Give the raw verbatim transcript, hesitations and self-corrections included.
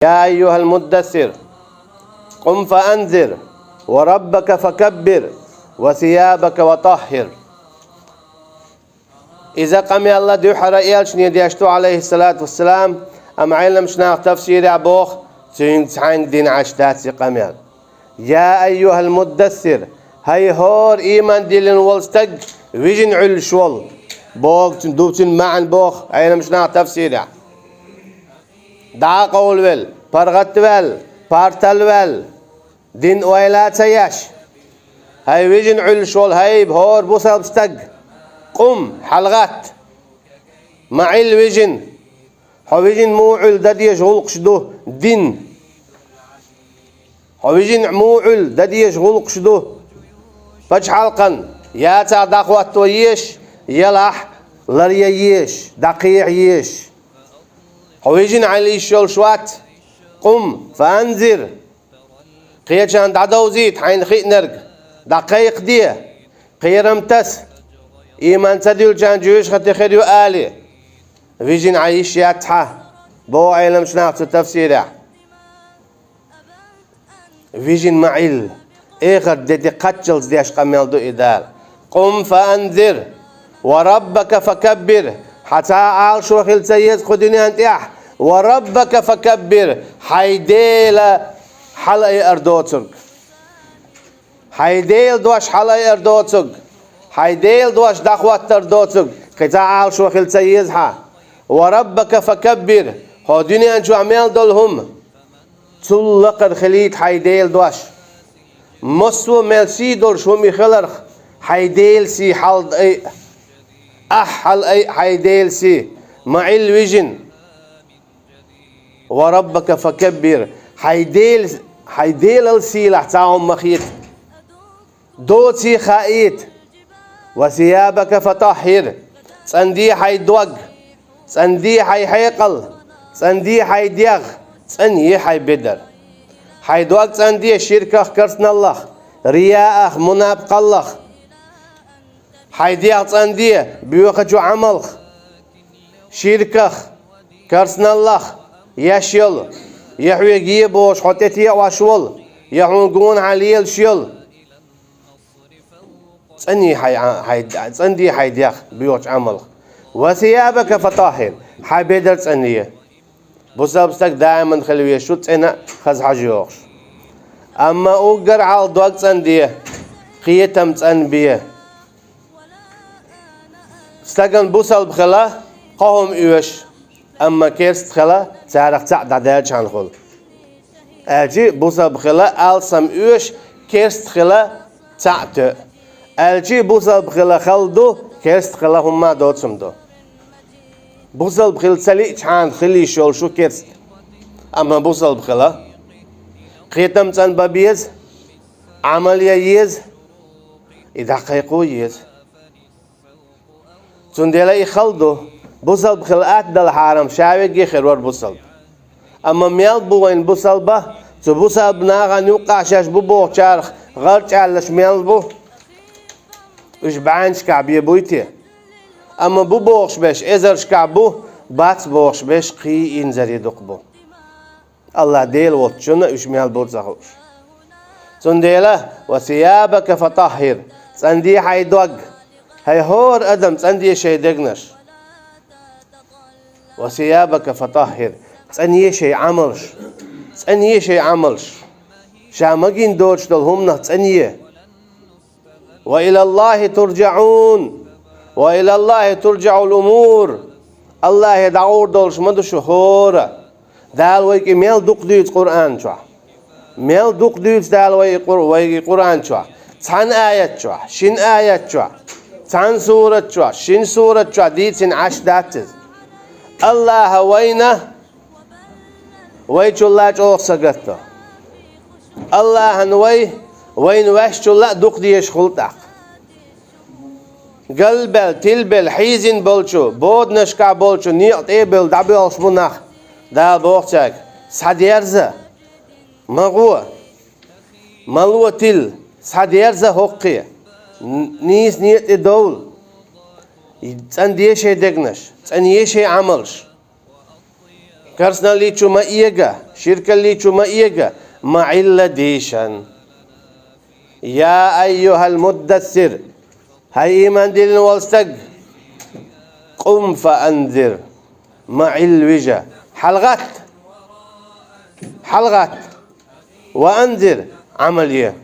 يا أيها المدثر، قم فأنذر، وربك فكبر، وثيابك فطهر. Иза къамел ла дуьххьара элчане деш ду, Ӏалайхиссалату вассалам, амма Ӏеламнаха тафсирехь боху, цуьнга цхьаьнга дина Ӏаш дац и къамел. يا أيها المدثر, хӀай хӀора ийман диллина волу стаг, вижина Ӏуьллуш волу, боху, ду цуьнан маьӀна боху Ӏеламнаха тафсирехь. ДӀа а къовлавелла, паргӀатваьлла, парталваьлла, дин ойла а ца еш, хӀай вижина Ӏуьллуш волу, хӀай хӀора бусалба стаг, къум, хьалагӀатта, ма Ӏилла вижина. Хьо вижина муха Ӏуьллу дан дезаш гӀуллакхаш ду дин? Хьо вижина муха Ӏуьллу дан дезаш гӀуллакхаш ду? Пачхьалкхан яцахь дӀахӀотто езаш, елахь ларъян езаш, дӀакхехьа езаш. Хьо вижина Ӏилла йиш йолуш вац? Къум, фаанзир. Кхечарна дӀадовзийта хьайна хиънарг, дӀакхайкхаде, кхерам таса, ийман ца дуьллучарна жоьжахати хир ю алий, вижина Ӏан йиш яц хьан, боху Ӏеламнаха цу тафсирехь. Вижина ма Ӏилла, эхарт де тӀе кхаччалц деш къамел ду и Дала. Къум фаанзир, ва раббака факаббир, хьан цхьа а Ӏалашо хила ца еза кху дуьнен тӀехь, ва раббака факаббир, хьайн Дела хьалаайар доцург. Хьайн Делан дош хьалаайар доцург, хьайн Делан дош дӀахӀоттар доцург, кхин цхьа а Ӏалашо хила ца еза хьан. Ва раббака факаббир, хьо дуьнен чохь мел долу хӀума, цул лакхара хилийта хьайн Делан дош. Массо а мел сий долуш хӀума и хиларх, хьайн Делан сий хьалаайа. Ахь хьалаайа хьайн Делан сий, ма Ӏилла вижина. Ва раббака факаббир, хьайн Дел-, хьайн Делал сийлахь цхьа хӀума ма хета. Доций хаийта. Ва сиябака фатаххир, цӀанде хьайн дог, цӀанде хьайн хьекъал, цӀанде хьайн дегӀ, цӀанъе хьайн бедар. Хьайн дог цӀанде ширках, керстаналлах, рияах, мунапкъаллах. Хьайн дегӀ цӀанде боьхачу Ӏамалх, ширках, керстаналлах еш йолу, я хьоьга е бохуш хьо тӀетеӀош волу, я хьуна гонахьа лелаш йолу. ЦӀанъе хьайн, хьайн, цӀанде хьайн дегӀ боьхачу Ӏамалх. Ва сиябака фатаххир, хьайн бедар цӀанъе. Бусалба стаг даиман хила везаш ву цӀена а, хаза хьожа йогӀуш. Амма уггар хьалха дог цӀанде, кхетам цӀанбе. Стагана бусалба хила кхо хӀума оьшу, амма керста хила царах цхьаъ дӀадаьллачхьана хуьлу. Аьлчи бусалба хила алсам оьшу, керста хила цхьаъ тоьу. Аьлчи бусалба хила хала ду, керста хила хӀумма а доцург ду. Бусалба хила ца лиъчхьана хила йиш йолуш ву керста. Амма бусалба хила кхетам цӀанбан беза, Ӏамал ян еза, и дӀакхайкхо еза. Цундела и хала ду, бусалба хила атта дала хьарам, ша вегге хир вара бусалба. Амма мел бу вайн бусалба, цу бусалба нахана юккъахь шаьш бу бохучарах гӀарчӀаьллаш мел бу? Уьш бӀеннашкахь бен буй те? Амма бу бохуш берш эзаршкахь бу, бац бохуш берш кхин инзаре дукха бу. АллахӀ Дела воцчунна уьш мел бу ца хууш. Цундела, ва сиябака фатаххир, цӀанде хьайн дог, хӀай хӀора адам, цӀанде шайн дегнаш. Ва сиябака фатаххир, цӀанъе шайн Ӏамалш, цӀанъе шайн Ӏамалш. Ша магийна доцуш долу хӀуманах цӀанъе. Ва илаллахӀи туржаӀун, ва илаллахӀи туржаӀул умур. АллахӀе дӀагӀур долуш ма ду шу хӀора. Дала вайга и мел дукха дуьйцу Къуръан чохь. Мел дукха дуьйцу Дала вай и Къур-, вайга и Къуръан чохь. Цхьана аят чохь, шина аят чохь, цхьана сурат чохь, шина сурат чохь дийцина Ӏаш дац иза. АллахӀа вайна вайчулла чӀогӀа сагатдо. АллахӀан вай, вайна ваьшчулла а дукха дезаш хуьлу тӀаккха. Галбаьлла, тилбелла, хьийзина болчу, боданашкахь болчу некъа тӀе а бевлла дӀабоьлхуш бу нах. Дала боху цаьрга: «Схьадерза, ма гӀо, ма ло тилла, схьадерза хӀокхе, н-, нийса некъа тӀе довла, цӀанде шайн дегнаш, цӀанъе шайн Ӏамалш». Керсналли чу ма ийга, ширкалли чу ма ийга, ма гӀилла дешан. يا أيها المدثر, гьай иман дилин вал стаг, قم فأنذر, ма гӀил вижа, хьалгъат, хьалгъат, وأنذر, гӀамал е.